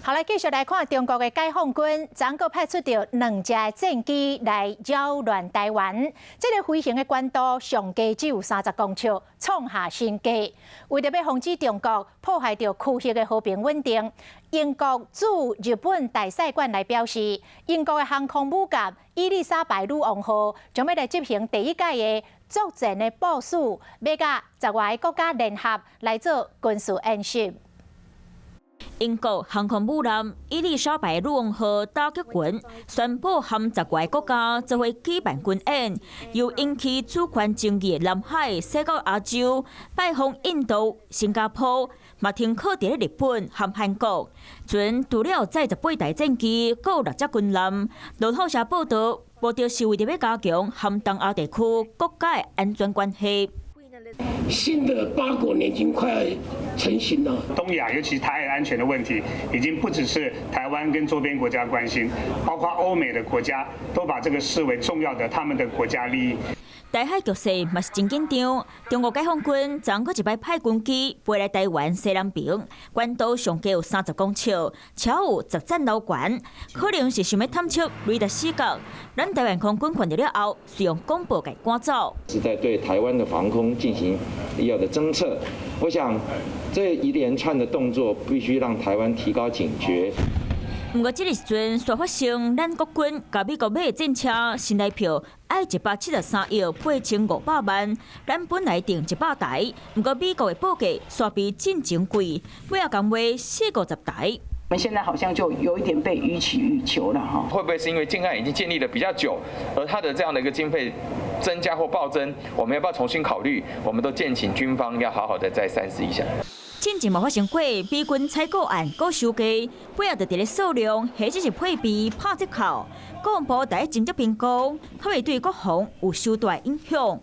好來，繼續來看中國的解放軍，昨閣派出著兩隻戰機來擾亂台灣。這个飛行的高度上低只有30公尺，創下新高。為著欲防止中國破壞著區域的和平穩定，英國駐日本大使館來表示，英國的航空母艦伊麗莎白女王號將欲來執行第一屆的作戰的部署，欲佮十外个國家聯合來做軍事演習。英國航空母艦伊麗莎白女王號打擊群宣布和十外個國家做伙舉辦軍演，由引起主權爭議的南海駛到亞洲，拜訪印度、新加坡，嘛停靠佇日本和韓國。船除了載18台戰機，閣有六隻軍艦。路透社報道，目的是為著欲加強和東亞地區國家的安全關係。新的八國聯軍快要成型了。東亞尤其台海安全的問題，已經不只是台灣跟周邊國家關心，包括歐美的國家都把這個視為重要的他們的國家利益。台海局勢嘛是真緊張，中國解放軍昨閣一擺派軍機飛來台灣西南爿，高度上低有30公尺，且有10層樓懸，可能是想欲探測雷達死角。咱台灣空軍看著了後，隨用廣播共趕走。是在對台灣的防空進行必要的偵測。我想這一連串的動作必須讓台灣提高警覺。毋過這个時陣，煞發生咱國軍共美國買的戰車新台票愛173億8500萬，咱本來訂100台，毋過美國的報價煞比進前貴，尾仔共買四五十台。我們現在好像就有一點被予取予求了哈。會不會是因為建案已經建立得比較久，而它的這樣的一個經費增加或暴增，我們要不要重新考慮？我們都建請軍方要好好的再三思一下。進前嘛發生過美軍採購案閣收價，尾仔就佇咧數量或者是配備拍折扣，國防部佇咧斟酌評估，較會對國防有相大影響。